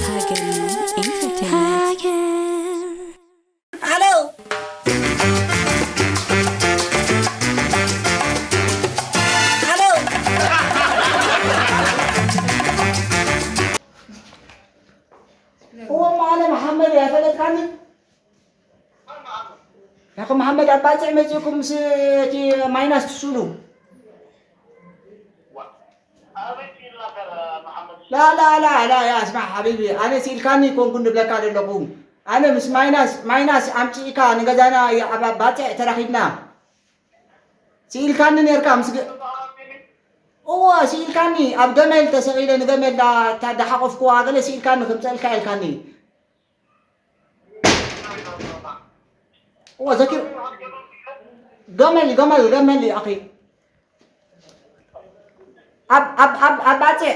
ሃገርና ኢንተርቴይንመንት። ሃሎ። ሃሎ። እዎ፣ እሞ ኣነ መሓመድ እየ፣ ኣይፈለጥካኒ? ያኸ መሓመድ፣ ኣብ ባጽዕ መጺእኩም ምስ እቲ ማይናስ ትስእሉ? ላ፣ ላ፣ ላ፣ ላ፣ ያ፣ ስማዕ ሓቢቢ፣ ኣነ ስኢልካኒ ኣይኮንኩን ዝብለካ ዘለኹ። ኣነ ምስ ማይናስ፣ ማይናስ ኣምጺእካ ንገዛና ይ-፣ ኣብ ባጽዕ ተራኺብና። ስኢልካኒ ኔርካ ምስ ገ-፣ እዎ፣ ስኢልካኒ። ኣብ ገመል ተሰቒለ ንገመል ዳ-፣ ታ-፣ ዳሓቆፍኩዋ ገለ ስኢልካኒ፣ ክምጸልካ ኢልካኒ። እዎ፣ ዘኪር-፣ ገመል፣ ገመል፣ ገመል፣ ኣኺ። ኣብ፣ ኣብ፣ ኣብ፣ ኣብ ባጽዕ።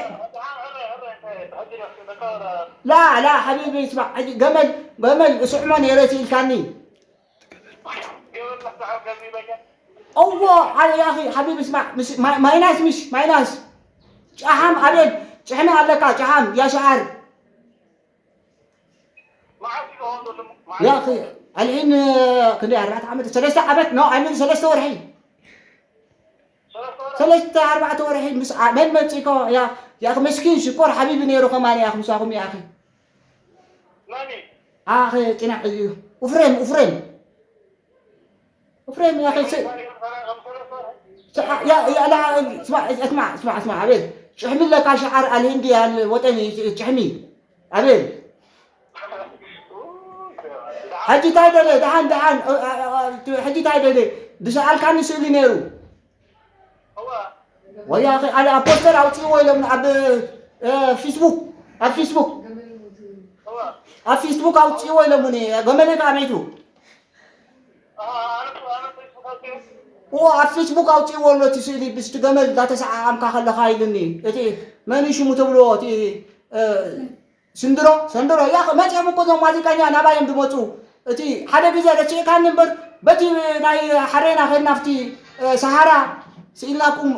ላ፣ ላ፣ ሓቢቢ፣ ስማዕ፣ ሕጂ ገመል፣ ገመል እስዕሞ ነይረ ስኢልካኒ። እዎ፣ ኣነ ያኺ፣ ሓቢቢ፣ ስማዕ፣ ምስ፣ ማይ-፣ ማይናስ፣ ምሽ፣ ማይናስ። ጨሓም፣ ኣቤል፣ ጭሕሚ ኣለካ፣ ጨሓም፣ ያሸዓር። ያኺ፣ ኣልሒን፣ ክንደይ፣ ኣርባዕተ ዓመት፣ ሰለስተ ዓመት፣ ኖ፣ ኣይ ሚን፣ ሰለስተ ወርሒ። ሰለስተ፣ ኣርባዕተ ወርሒ ምስ ኣ-፣ መን መጺእኮ? ያ፣ ያኺ፣ መስኪን ሽኮር ሓቢቢ ነይሩ ከማን፣ ያኺ፣ ምሳኹም፣ ያኺ። ኣኺ፣ ጭናሕ እዩ። ኡፍሬም፣ ኡፍሬም። ኡፍሬም፣ ያኺ፣ ስ-፣ ስ-፣ ያ፣ ያ፣ ላ፣ ስማ፣ ስማ፣ ስማ፣ ስማ፣ ኣቤል። ጭሕሚ ለካ ሸዓር ኣልሂንዲ ያል ወጠኒ ጭሕሚ። ኣቤል። ሕጂ እንታይ ደለ? ደሓን፣ ደሓን፣ እ፣ እ፣ እ፣ እ፣ ሕጂ እንታይ ደለ? ዝሰኣልካኒ ስእሊ ነይሩ። ወያ፣ ኣኺ፣ ኣነ ኣብ ፖስተር ኣውፅእዎ ኢሎምኒ፣ ኣብ፣ እ፣ ፌስቡክ፣ ኣብ ፌስቡክ፣ ኣብ ፌስቡክ ኣውፅእዎ ኢሎምኒ፣ ገመለይ ከዓ መይቱ። እዎ፣ ኣብ ፌስቡክ ኣውፅእዎ ኣሎ እቲ ስእሊ፣ ምስቲ ገመል እንዳተሰዓዓምካ ከለኻ ኢሉኒ። እቲ መን እዩ ሽሙ ተብልዎ፣ እቲ፣ እ፣ ስንድሮ፣ ሰንድሮ፣ ያኸ፣ መፂኦም እኮ እዞም ሙዚቀኛ ናባይ እዮም ዝመፁ። እቲ ሓደ ግዜ ረሲዕካኒ እምበር፣ በቲ ናይ ሓሬና ኸድና ኣብቲ፣ እ፣ ሰሃራ ስኢልናኩም፣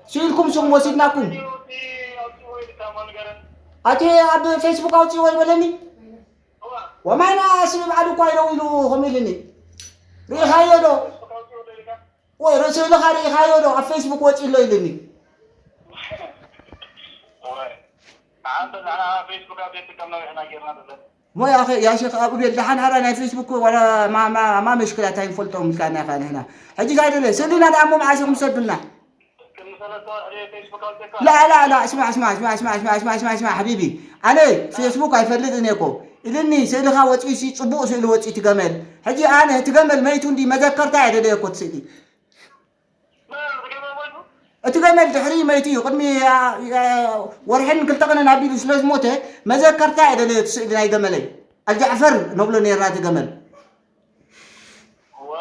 ስኢልኩም ስም ወሲድናኩም። ኣቲ ኣብ ፌስቡክ ኣውፅእዎ ይበለኒ። ወማይና ስሚ ባዕሉ እኳ ይደው ኢሉ ከምኡ ኢሉኒ። ርኢኻዮ ዶ? ወይ ርእሲ ኢልኻ ርኢኻዮ ዶ? ኣብ ፌስቡክ ወፂኡ ኣሎ ኢሉኒ። ሞይ ኣኸ፣ ያ ሼኽ ኣቡቤል፣ ደሓን ሓራ ናይ ፌስቡክ ዋላ ማ-፣ ማ-፣ ማ መሽክላ እንታይ ንፈልጦም ኢልካና ኢኻ ንሕና። ሕጂ እንታይ ደለ? ስእልና ደኣ እሞ መዓስ ኢኹም ትሰዱልና? ላ፣ ላ፣ ላ፣ ስማዕ፣ ስማዕ፣ ሓቢቢ። ኣነ ፌስቡክ ኣይፈልጥን እየ እኮ። ኢልኒ ስእልኻ ወፂኡ ሲ፣ ፅቡቕ ስእሊ ወፂኡ እቲ ገመል። ሕጂ ኣነ እቲ ገመል መይቱ እንዲ መዘከርታ እየ ደለየ እኮ እቲ ስእሊ። እቲ ገመል ድሕሪ መይቱ እዩ፣ ቅድሚ፣ ኣ፣ ኣ፣ ወርሕን ክልተ ቀንን ኣቢሉ ስለ ዝሞተ፣ መዘከርታ እየ ደለየ እቲ ስእሊ ናይ ገመለይ። ኣልጃዕፈር ነብሎ ነይርና እቲ ገመል። እዋ፣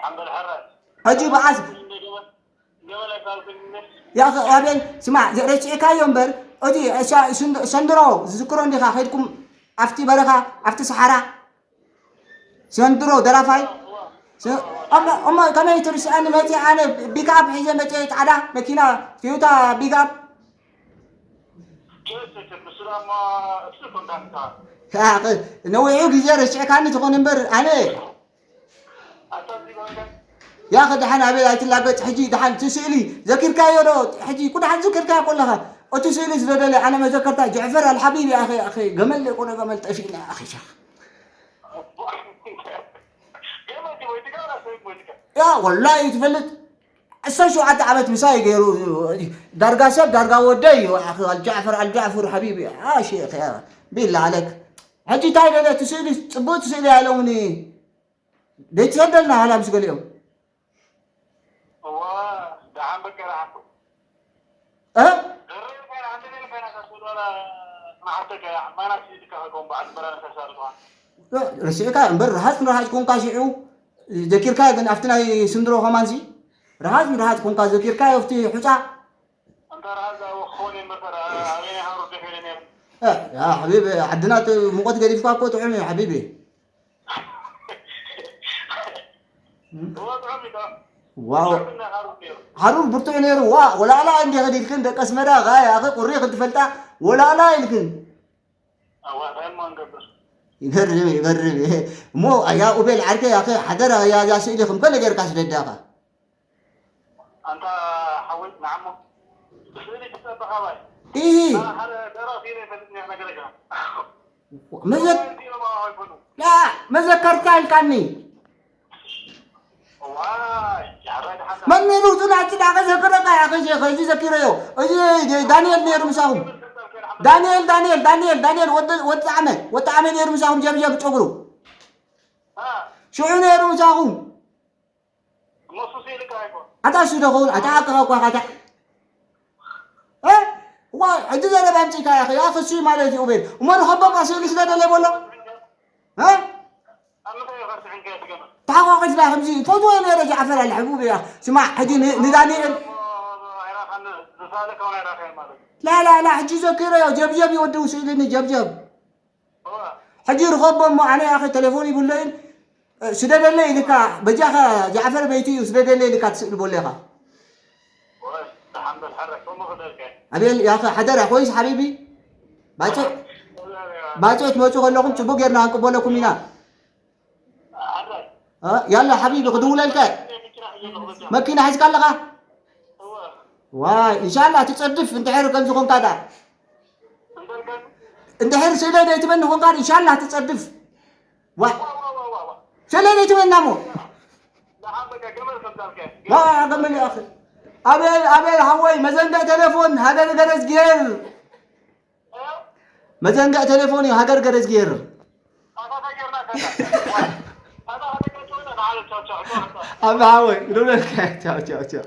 ሓምበል ሓራይ። ሕጂ በዓስ እንደ ገመል፣ ገመል ኣይፋልኩን እምበር። ያ ኣኸ፣ ኣቤል፣ ስማዕ፣ ረሲዕካዮ እምበር፣ እቲ፣ እሳ፣ ስንድ-፣ ሰንድሮ ዝዝክሮ እንዲኻ፣ ከይድኩም ኣብቲ በረኻ፣ ኣብቲ ሰሓራ፣ ሰንድሮ ደራፋይ። ስ-፣ እሞ፣ እሞ ከመይ ትርስዐኒ? መፂአ፣ ኣነ ቢክኣፕ ሒዘ መፂአ፣ ፃዕዳ መኪና፣ ቶዮታ ቢክኣፕ። ያ፣ ነዊሑ ግዜ ረሲዕካኒ ትኾን እምበር፣ ኣነ፣ ያ፣ ደሓን ኣቤል ኣይትላገፅ። ሕጂ ደሓን እቲ ስእሊ ዘኪርካዮ ዶ? ሕጂ ኩሉ ደሓን ዝክርካዮ ከለኻ፣ እቲ ስእሊ ዝደደለ ኣነ መዘከርታ ጃዕፈር ኣልሓቢብ፣ ኣኸ፣ ኣኸ፣ ገመል ዘይኮነ ገመል ጠፊእና፣ ኣኸ፣ ሸኽ። ያ፣ ወላሂ ትፈልጥ፣ ዕስራን ሸውዓተ ዓመት ምሳይ ገይሩ፣ ዳርጋ ሰብ፣ ዳርጋ ወደይ እዩ፣ ኣኸ፣ ኣልጃዕፈር፣ ኣልጃዕፈር ሓቢቢ፣ ኣ፣ ሼኽ፣ ያ፣ ቢላ ዓለክ። ሕጂ እንታይ ደለ፣ እቲ ስእሊ፣ ፅቡቅ እቲ ስእሊ ኣይለውኒ። ደይትሰደልና፣ ሃላ ምስ ገሊኦም። እዋ፣ ደሓን በቃ፣ ደሓን። እ? ደረይ፣ ደሓን፣ ደረይ፣ ደሓን፣ ደረይ፣ ደሓን፣ ደረይ፣ ደሓን፣ ደረይ፣ ደሓን። ርስዕካ እምበር፣ ረሃፅ ንረሃፅ ኮንካ ሽዑ፣ ዘኪርካዮ ግን ኣብቲ ናይ ስንድሮ ከማንሲ፣ ረሃፅ ንረሃፅ ኮንካ ዘኪርካዮ ኣብቲ ሑፃ። ኣንታ ረሃፅ ክኾን እየ እምበር፣ ኣበየናይ ሃሩር ደፊረ ነይረ? እ፣ ያ ሓቢቢ፣ ዓድና ት-፣ ሙቐት ገዲፍካ እኮ ጥዑም እዩ ሓቢቢ። እወ፣ ጥዑም እዩ፣ ጥዑም። ዋው። ሓሩር ብርቱዕ ነይሩ። ዋ፣ ወላላ እንዴ ኸዲድክን ደቂ ኣስመራ፣ ጋ ያኸ ቁሪ ክትፈልጣ፣ ወላላ ኢልክን። ኣዋ፣ እንታይ እሞ ንገብር? ይገርም፣ ይገርም። እሞ፣ ያ ኡቤል ዓርከይ፣ ያኸ ሓደራ፣ ያ፣ ያ ስእሊ ከም ከለ ጌርካ ስደዳኻ። ኣንታ ሓወይ፣ ንዓሞ ብስእሊ ትጸበኻ ባይ። ኢሂ። ኣነ ሓደ ደራሲ ኢለ ይፈልጥ ነይረ ነገረካ። መዘክ-፣ ላ፣ መዘከርታ ኢልካኒ። ዋይ፣ ያራይ ደሓን። መን ነይሩ? ጽናዕ፣ ጽናዕ፣ ከዘክረካ እያ፣ ከዚ፣ ከዚ ዘኪረዮ። እዚ ዳንኤል ነይሩ ምሳኹም። ዳንኤል፣ ዳንኤል፣ ዳንኤል፣ ዳንኤል፣ ወዲ፣ ወዲ ጣዕመ፣ ወዲ ጣዕመ ነይሩ ምሳኹም፣ ጀብጀብ ጨጉሩ። አ። ሽዑ ነይሩ ምሳኹም። እሞ ሱስ ኢልካ ኣይኮን። ኣታ እሱ ዶ ኸውን? ኣታ ሓቅኻ እኳ ኢኻ፣ ኣታ። እ? እዋ፣ ሕጂ ዘረባ ኣምጺእካ ኢኻ። ያ ክሲ ማለት እዩ፣ ኡቤል። እሞ ንኸቦ ቀሲሉ ስለ ደለ በሎ። እ? ኣብ ምንታይ እዩ ከርስዕንካ እቲ ገመል? ተሓቋቒፍና ከምዚ ፈትዎ ነይረ ጃዕፈር ኣለ ሕቡብ እያ። ስማዕ፣ ሕጂ ን-፣ ንዳንኤል። ኣይራኻን፣ ዝሳለካ እውን ኣይራኻን ማለት እዩ። ላ፣ ላ፣ ላ፣ ሕጂ ዘኪረዮ፣ ጀብጀብ ይወድው ስኢልኒ፣ ጀብጀብ። እዋ። ሕጂ ርኸቦ እሞ ኣነ ያኸ ቴሌፎን ይብለይን፣ እ፣ ስደደለይ ኢልካ፣ በጃኻ ጃዕፈር በይቲ እዩ፣ ስደደለይ ኢልካ ትስእልቦ ኣለኻ። ወይ፣ ደሓን በል ሓረ፣ ከምኡ ክደልካ። ኣቤል፣ ያኸ ሓደራ፣ ኮይስ ሓቢቢ? ባጽዕ፣ ባጽዕ ትመጹ ከለኹም ጽቡቅ ጌርና ክንቅበለኩም ኢና። ሓረ። እ፣ ያላ ሓቢቢ፣ ክድውለልካ። መኪና ሒዘ ኣለኹ በጃ። መኪና ሒዝካ ኣለኻ? እዋ። ዋይ፣ ኢንሻላህ ትጸድፍ እንድሕር ከምዚ ኾንካ ደኣ። እንድሕር ስእለይ ዘይትበኒ ኾንካ፣ ኢንሻላህ ትጸድፍ። ዋ። ስእለይ ዘይትበና እሞ። ዋ፣ ገመል ይኣኽል። ኣቤል፣ ኣቤል ሓወይ፣ መዘንግዕ ቴሌፎን ሃገር ገረዝ ጌር። መዘንግዕ ቴሌፎን እዩ ሃገር ገረዝ ጌር። ኣብ ሓወይ፣ ዶለልካ፣ ቻው፣ ቻው፣ ቻው።